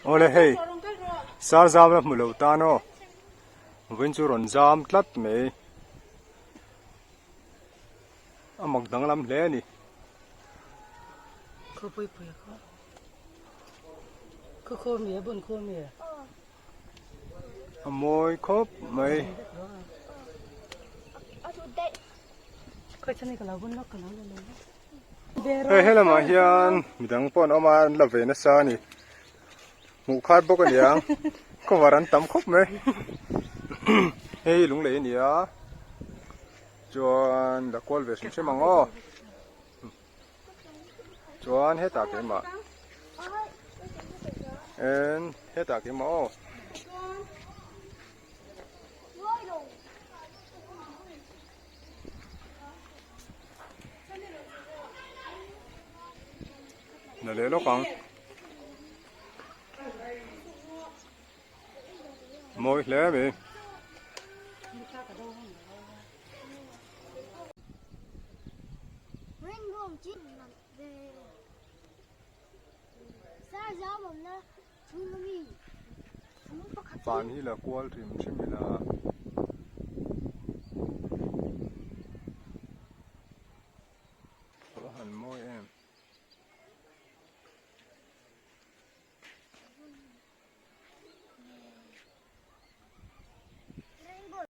Awle hei sar zam la hmu lo tan aw vawiin chu rawn zam tlat mai a mak danglam hle a ni. A mawi khawp mai. Hei helamah hian midang pawh an awm a an la ve nasa a ni hmuh khat bawk a niang cover an tam khawp mai hei lunglei a ni a chuan la kual ve hrim hrim ang aw. Chuan hetah keimah en hetah keimah aw. La leh lawk ang. Mawi hle mai. Van hi la kual hrim hrim ila.